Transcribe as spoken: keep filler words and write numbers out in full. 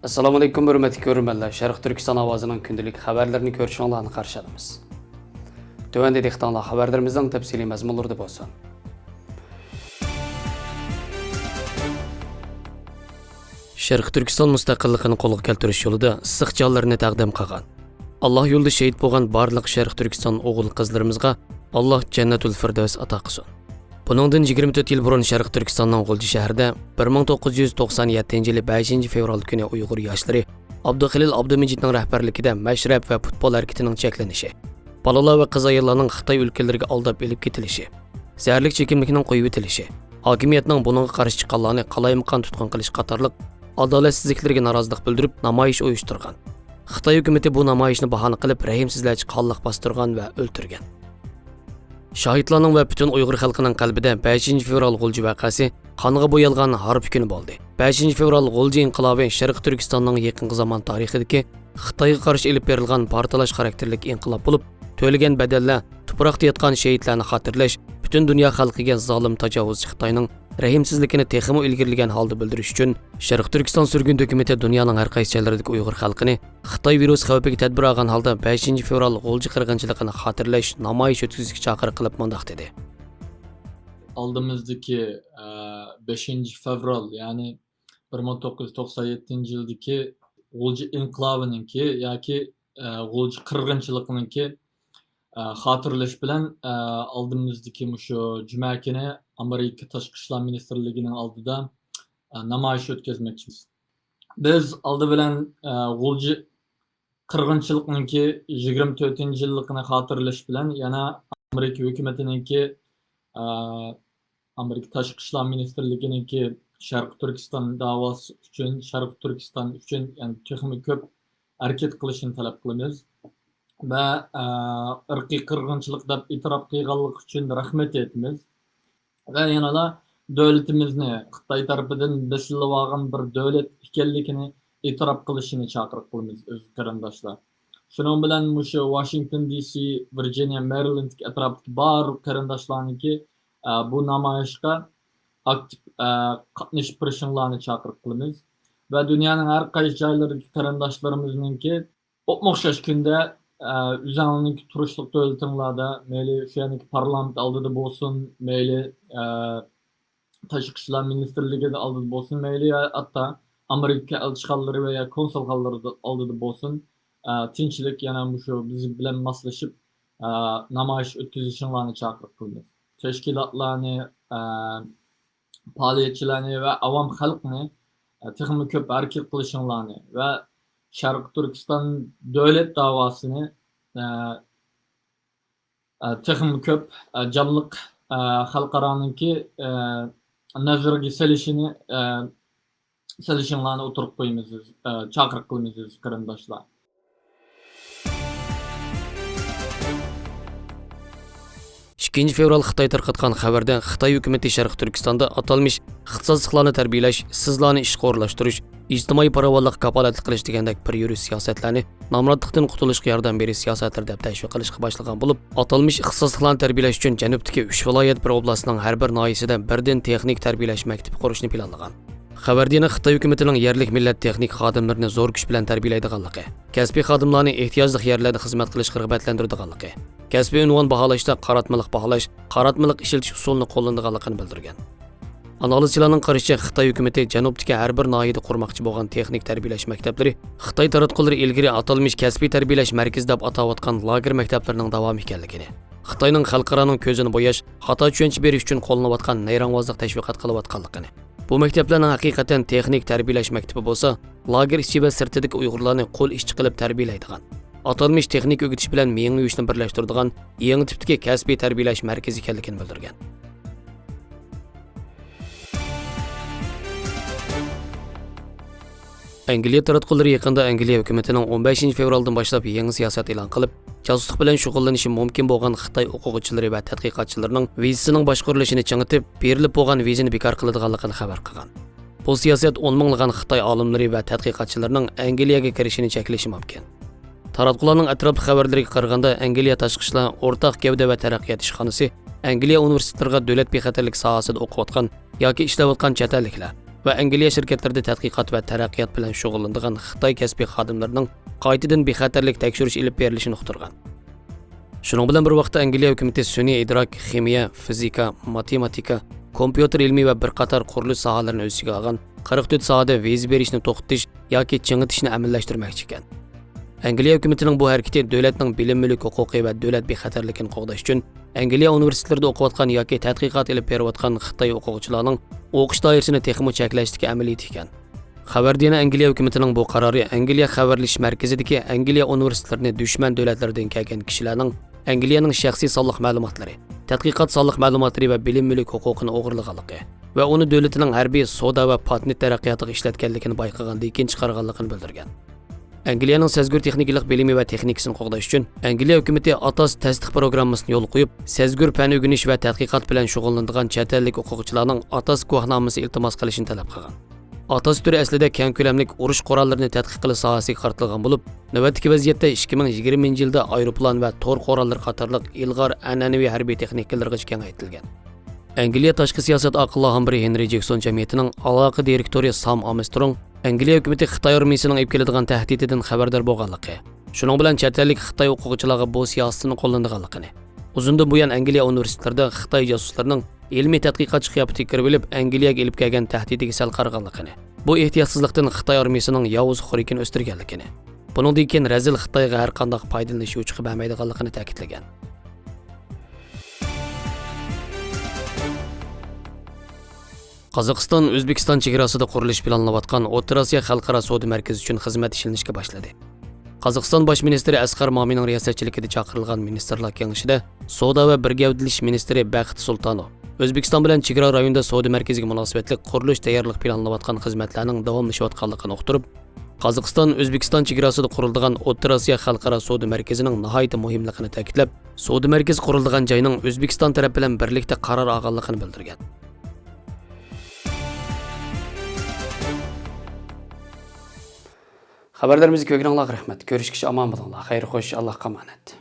ئەسسالامۇئەلەيكۇم، ھۆرمەتلىك كۆرۈرمەنلەر. شەرقىي تۈركىستان ئاۋازىنىڭ كۈندىلىك خەۋەرلىرىنى كۆرۈشۈڭلارنى قارشى ئالىمىز. تۆۋەندە دىققىتىڭلار خەۋەرلىرىمىزنىڭ تەپسىلىي مەزمۇنلىرىدا بولسۇن. شەرقىي تۈركىستان مۇستەقىللىقىنى قولغا كەلتۈرۈش يولىدا ئىسسىق جانلىرىنى تەقدىم قىلغان، ئاللا يولىدا شېھىت بولغان بارلىق شەرقىي تۈركىستان ئوغۇل-قىزلىرىمىزغا ئاللا جەننەتۇل فىردەۋس ئاتا قىلسۇن. بۇنىڭدىن يىگىرمە تۆت يىل بۇرۇن شەرقىي تۈركىستاننىڭ غۇلجا شەھىرىدە بىر مىڭ توققۇز يۈز توقسان يەتتىنچى يىلى بەشىنچى فېۋرال كۈنى ئۇيغۇر ياشلىرى ئابدۇخېلىل ئابدۇمىجىتنىڭ رەھبەرلىكىدە مەشرەپ ۋە پۇتبول ھەرىكىتىنىڭ چەكلىنىشى، بالىلار ۋە قىز-ئاياللارنىڭ خىتاي ئۆلكىلىرىگە ئالداپ ئېلىپ كېتىلىشى، زەھەرلىك چېكىملىكنىڭ قويۇۋېتىلىشى، ھاكىمىيەتنىڭ بۇنىڭغا قارشى چىققانلارنى قالايمىقان تۇتقۇن قىلىش قاتارلىق ئادالەتسىزلىكلىرىگە نارازىلىق بىلدۈرۈپ نامايىش ئۇيۇشتۇرغان. خىتاي ھۆكۈمىتى بۇ نامايىشنى باھانە قىلىپ، رەھىمسىزلەرچە قانلىق باستۇرغان ۋە ئۆلتۈرگەن. شاھىتلارنىڭ ۋە پۈتۈن ئۇيغۇر خەلقىنىڭ قەلبىدە بەشىنچى فېۋرال غۇلجا ۋەقەسى قانغا بويالغان ھارپا كۈنى بولدى. بەشىنچى فېۋرال غۇلجا ئىنقىلابى شەرقىي تۈركىستاننىڭ يېقىنقى زامان تارىخىدىكى خىتايغا قارشى ئېلىپ بېرىلغان پارتلاش خاراكتېرلىك ئىنقىلاب بولۇپ، تۆلىگەن بەدەللەر، تۇپراقتا ياتقان شېھىتلەرنى خاتىرىلەش، پۈتۈن دۇنيا خەلقىگە زالىم تاجاۋۇزچى خىتاينىڭ رەھىمسىزلىكىنى تېخىمۇ ئىلگىرىلىگەن ھالدا بىلدۈرۈش ئۈچۈن، شەرقىي تۈركىستان سۈرگۈن ھۆكۈمىتى دۇنيانىڭ ھەر قايسى جايلىرىدىكى ئۇيغۇر خەلقىنى خىتاي ۋىرۇسى خەۋپىگە تەدبىر ئالغان ھالدا بەشىنچى فېۋرال غۇلجا قىرغىنچىلىقىنى خاتىرىلەش نامايىش ئۆتكۈزۈشكە چاقىرىق قىلىپ مۇنداق دېدى. ئالدىمىزدىكى، ئە، بەشىنچى فېۋرال، يەنى بىر مىڭ توققۇز يۈز توقسان يەتتىنچى يىلدىكى غۇلجا ئىنقىلابىنىڭكى ياكى، ئە، غۇلجا قىرغىنچىلىقىنىڭكى، ئە، خاتىرىلەش بىلەن، ئە، ئالدىمىزدىكى مۇشۇ جۈمە كۈنى ئامېرىكا تاشقى ئىشلار مىنىستىرلىكىنىڭ ئالدىدا، ئە، نامايىش ئۆتكۈزمەكچىمىز. بىز ئالدى بىلەن، ئە، غۇلجا قىرغىنچىلىقنىڭكى يىگىرمە تۆتىنچى يىللىقىنى خاتىرىلەش بىلەن يەنە ئامېرىكا ھۆكۈمىتىنىڭكى، ئە، ئامېرىكا تاشقى ئىشلار مىنىستىرلىكىنىڭكى شەرقىي تۈركىستان داۋاسى ئۈچۈن، شەرقىي تۈركىستان ئۈچۈن، يەنى تېخىمۇ كۆپ ھەرىكەت قىلىشىنى تەلەپ قىلىمىز. ۋە، ئە، ئىرقىي قىرغىنچىلىق دەپ ئېتىراپ قىلغانلىقى ئۈچۈن رەھمەت ئېيتىمىز. ۋە يەنىلا دۆلىتىمىزنى خىتاي تەرىپىدىن بېسىلىۋالغان بىر دۆلەت ئىكەنلىكىنى ئېتىراپ قىلىشىنى چاقىرىق قىلىمىز، ئۆز قېرىنداشلار. شۇنىڭ بىلەن مۇشۇ ۋاشىنگتون دى سى، ۋىرجىنىيە، مېرىلېندتىكى ئەتراپتىكى بارلىق قېرىنداشلارنىڭكى، ئە، بۇ نامايىشقا ئاكتىپ، ئە، قاتنىشىپ بېرىشىڭلارنى چاقىرىق قىلىمىز. ۋە دۇنيانىڭ ھەر قايسى جايلىرىدىكى قېرىنداشلىرىمىزنىڭكى ئوپمۇ ئوخشاش كۈندە، ئە، ئۆزۈڭلارنىڭكى تۇرۇشلۇق دۆلىتىڭلاردا، مەيلى شۇ يەرنىڭكى پارلامېنت ئالدىدا بولسۇن، مەيلى، ئە، تاشقى ئىشلار مىنىستىرلىكى ئالدىدا بولسۇن، مەيلى يا ھەتتا ئامېرىكا ئەلچىخانىلىرى ۋە يا كونسۇلخانىلىرى ئالدىدا بولسۇن، ئە، تىنچلىق يەنە مۇشۇ بىز بىلەن ماسلىشىپ، ئە، نامايىش ئۆتكۈزۈشۈڭلارنى چاقىرىق قىلىمىز. تەشكىلاتلارنى، ئە، پائالىيەتچىلەرنى ۋە ئاۋام خەلقنى، ئە، تېخىمۇ كۆپ ھەرىكەت قىلىشىڭلارنى ۋە شەرقىي تۈركىستان دۆلەت داۋاسىنى، ئە، ئە، تېخىمۇ كۆپ، ئە، جانلىق، ئە، خەلقئارانىڭكى، ئە، نەزىرىگە سېلىشىنى، ئە، سېلىشىڭلارنى ئوتتۇرىغا قويىمىز، ئە، چاقىرىق قىلىمىز، ئەزىز قېرىنداشلار. ئىككىنچى فېۋرال خىتاي تارقاتقان خەۋەردە، خىتاي ھۆكۈمىتى شەرقىي تۈركىستاندا ئاتالمىش ئىختىساسلىقلارنى تەربىيەلەش، سىزلارنى ئىشقا ئورۇنلاشتۇرۇش، ئىجتىمائىي پاراۋانلىققا كاپالەتلىك قىلىش دېگەندەك بىر يۈرۈش سىياسەتلەرنى نامراتلىقتىن قۇتۇلۇشقا ياردەم بېرىش سىياسەتلىرى دەپ تەشۋىق قىلىشقا باشلىغان بولۇپ، ئاتالمىش ئىختىساسلىقلارنى تەربىيەلەش ئۈچۈن جەنۇبتىكى ئۈچ ۋىلايەت بىر ئوبلاستنىڭ ھەر بىر ناھىيەسىدە بىردىن تېخنىك تەربىيەلەش مەكتىپى قۇرۇشنى پىلانلىغان. خەۋەردە يەنە خىتاي ھۆكۈمىتىنىڭ يەرلىك مىللەت تېخنىك خادىملىرىنى زور كۈچ بىلەن تەربىيەلەيدىغانلىقى، كەسپىي خادىملارنى ئېھتىياجلىق يەرلەردە خىزمەت قىلىشقا رىغبەتلەندۈرىدىغانلىقى، كەسپىي ئۇنۋان باھالاشتا قاراتمىلىق باھالاش، قاراتمىلىق ئىشلىتىش ئۇسۇلىنى قوللىنىدىغانلىقىنى بىلدۈرگەن. ئانالىزچىلارنىڭ قارىشىچە، خىتاي ھۆكۈمىتى جەنۇبتىكى ھەر بىر ناھىيەدە قۇرماقچى بولغان تېخنىك تەربىيەلەش مەكتەپلىرى خىتاي تاراتقۇلىرى ئىلگىرى ئاتالمىش كەسپىي تەربىيەلەش مەركىزى دەپ ئاتاۋاتقان لاگېر مەكتەپلىرىنىڭ داۋامى ئىكەنلىكىنى، خىتاينىڭ خەلقئارانىڭ كۆزىنى بوياش، خاتا چۈشەنچە بېرىش ئۈچۈن قوللىنىۋاتقان نەيرەڭۋازلىق تەشۋىقات قىلىۋاتقانلىقىنى، بۇ مەكتەپلەرنىڭ ھەقىقەتەن تېخنىك تەربىيەلەش مەكتىپى بولسا، لاگېر ئىچى ۋە سىرتىدىكى ئۇيغۇرلارنى قۇل ئىشچى قىلىپ تەربىيەلەيدىغان، ئاتالمىش تېخنىك ئۆگىتىش بىلەن مېڭە يۇيۇشنى بىرلەشتۈرىدىغان يېڭى تىپتىكى كەسپىي تەربىيەلەش مەركىزى ئىكەنلىكىنى بىلدۈرگەن. ئەنگلىيە تاراتقۇلىرى يېقىندا ئەنگلىيە ھۆكۈمىتىنىڭ ئون بەشىنچى فېۋرالدىن باشلاپ يېڭى سىياسەت ئېلان قىلىپ، جاسۇسلۇق بىلەن شۇغۇللىنىشى مۇمكىن بولغان خىتاي ئوقۇغۇچىلىرى ۋە تەتقىقاتچىلىرىنىڭ ۋىزىسىنىڭ باشقۇرۇلۇشىنى چىڭىتىپ، بېرىلىپ بولغان ۋىزىنى بىكار قىلىدىغانلىقىنى خەۋەر قىلغان. بۇ سىياسەت ئون مىڭلىغان خىتاي ئالىملىرى ۋە تەتقىقاتچىلىرىنىڭ ئەنگلىيەگە كىرىشىنى چەكلىشى مۇمكىن. تاراتقۇلارنىڭ ئەتراپلىق خەۋەرلىرىگە قارىغاندا، ئەنگلىيە تاشقى ئىشلار، ئورتاق گەۋدە ۋە تەرەققىيات ئىشخانىسى ئەنگلىيە ئۇنىۋېرسىتېتلىرىغا دۆلەت بىخەتەرلىكى ساھەسىدە ئوقۇۋاتقان ياكى ئىشلەۋاتقان چەت ئەللىكلەر، ۋە ئەنگلىيە شىركەتلىرىدە تەتقىقات ۋە تەرەققىيات بىلەن شۇغۇللىنىدىغان خىتاي كەسپىي خادىملىرىنىڭ قايتىدىن بىخەتەرلىك تەكشۈرۈش ئېلىپ بېرىلىشىنى ئۇقتۇرغان. شۇنىڭ بىلەن بىر ۋاقىتتا، ئەنگلىيە ھۆكۈمىتى سۈنئىي ئىدراك، خىمىيە، فىزىكا، ماتېماتىكا، كومپيۇتېر ئىلمى ۋە بىر قاتار قۇرۇلۇش ساھەلىرىنى ئۆز ئىچىگە ئالغان قىرىق تۆت ساھەدە ۋىزا بېرىشنى توختىتىش ياكى چىڭىتىشنى ئەمەلىيلەشتۈرمەكچى ئىكەن. ئەنگلىيە ھۆكۈمىتىنىڭ بۇ ھەرىكىتى دۆلەتنىڭ بىلىم مۈلۈك ھوقۇقى ۋە دۆلەت بىخەتەرلىكىنى قوغداش ئۈچۈن ئەنگلىيە ئۇنىۋېرسىتېتلىرىدا ئوقۇۋاتقان ياكى تەتقىقات ئېلىپ بېرىۋاتقان خىتاي ئوقۇغۇچىلارنىڭ ئوقۇش دائىرىسىنى تېخىمۇ چەكلەشتىكى ئەمەلىيىتى ئىكەن. خەۋەردە يەنە ئەنگلىيە ھۆكۈمىتىنىڭ بۇ قارارى ئەنگلىيە خەۋەرلىشىش مەركىزىدىكى ئەنگلىيە ئۇنىۋېرسىتېتلىرىنى دۈشمەن دۆلەتلەردىن كەلگەن كىشىلەرنىڭ ئەنگلىيەنىڭ شەخسىي سانلىق مەلۇماتلىرى، تەتقىقات سانلىق مەلۇماتلىرى ۋە بىلىم مۈلۈك ھوقۇقىنى ئوغرىلىغانلىقى ۋە ئۇنى دۆلىتىنىڭ ھەربىي، سودا ۋە پاتېنت تەرەققىياتىغا ئىشلەتكەنلىكىنى بايقىغاندىن كېيىن چىقارغانلىقىنى بىلدۈرگەن. ئەنگلىيەنىڭ سەزگۈر تېخنىكىلىق بىلىمى ۋە تېخنىكىسىنى قوغداش ئۈچۈن ئەنگلىيە ھۆكۈمىتى ئاتاس تەستىق پروگراممىسىنى يولغا قويۇپ، سەزگۈر پەن ئۆگىنىش ۋە تەتقىقات بىلەن شۇغۇللىنىدىغان چەت ئەللىك ئوقۇغۇچىلارنىڭ ئاتاس گۇۋاھنامىسى ئىلتىماس قىلىشنى تەلەپ قىلغان. ئاتاس تۈرى ئەسلىدە كەڭ كۆلەملىك ئۇرۇش قوراللىرىنى تەتقىق قىلىش ساھەسىگە قارىتىلغان بولۇپ، نۆۋەتتىكى ۋەزىيەتتە ئىككى مىڭ يىگىرمىنچى يىلدا ئايروپىلان ۋە تور قوراللىرى قاتارلىق ئىلغار ئەنئەنىۋى ھەربىي تېخنىكىلىرىغىچە كېڭەيتىلگەن. ئەنگلىيە تاشقى سىياسەت ئاقىل لايىھەمبىرى ھېنرى جېكسون جەمئىيىتىنىڭ ئالاقە دىرېكتورى سام ئارمسترونگ ئەنگلىيە ھۆكۈمىتى خىتاي ئارمىيىسىنىڭ ئېلىپ كېلىدىغان تەھدىتىدىن خەۋەردار بولغانلىقى، شۇنىڭ بىلەن چەت ئەللىك خىتاي ئوقۇغۇچىلارغا بۇ سىياسىتىنى قوللىنىدىغانلىقىنى، ئۇزۇندىن بۇيان ئەنگلىيە ئۇنىۋېرسىتېتلىرىدا خىتاي جاسۇسلىرىنىڭ ئىلمىي تەتقىقاتچى قىياپىتىگە كىرىۋېلىپ، ئەنگلىيەگە ئېلىپ كەلگەن تەھدىتىگە سەل قارىغانلىقىنى، بۇ ئېھتىياتسىزلىقتىن خىتاي ئارمىيىسىنىڭ ياۋۇز خورىكىنى ئۆستۈرگەنلىكىنى، بۇنىڭدىن كېيىن رەزىل خىتايغا ھەرقانداق پايدىلىنىش يوچۇقى بەرمەيدىغانلىقىنى تەكىتلىگەن. قازاقىستان ئۆزبېكىستان چېگراسىدا قۇرۇلۇشى پىلانلىنىۋاتقان ئوتتۇرا ئاسىيا خەلقئارا سودا مەركىزى ئۈچۈن خىزمەت ئىشلىنىشكە باشلىدى. قازاقىستان باش مىنىستىرى ئەسقەر مامىنىڭ رىياسەتچىلىكىدە چاقىرىلغان مىنىستىرلار كېڭىشىدە سودا ۋە بىر گەۋدىلىشىش مىنىستىرى بەخت سۇلتانوف ئۆزبېكىستان بىلەن چېگرا رايونىدا سودا مەركىزىگە مۇناسىۋەتلىك قۇرۇلۇش تەييارلىق پىلانلىنىۋاتقان خىزمەتلەرنىڭ داۋاملىشىۋاتقانلىقىنى ئۇقتۇرۇپ، قازاقىستان ئۆزبېكىستان چېگراسىدا قۇرۇلىدىغان ئوتتۇرا ئاسىيا خەلقئارا سودا مەركىزىنىڭ ناھايىتى مۇھىملىقىنى تەكىتلەپ، سودا مەركىزى قۇرۇلىدىغان جاينىڭ ئۆزبېكىستان تەرەپ بىلەن بىرلىكتە قارار ئالغانلىقىنى بىلدۈرگەن. خەۋەرلىرىمىزنى كۆرگىنىڭلارغا رەھمەت. كۆرۈشكىچە ئامان بولۇڭلار. خەير خوش، ئاللاھقا ئامانەت.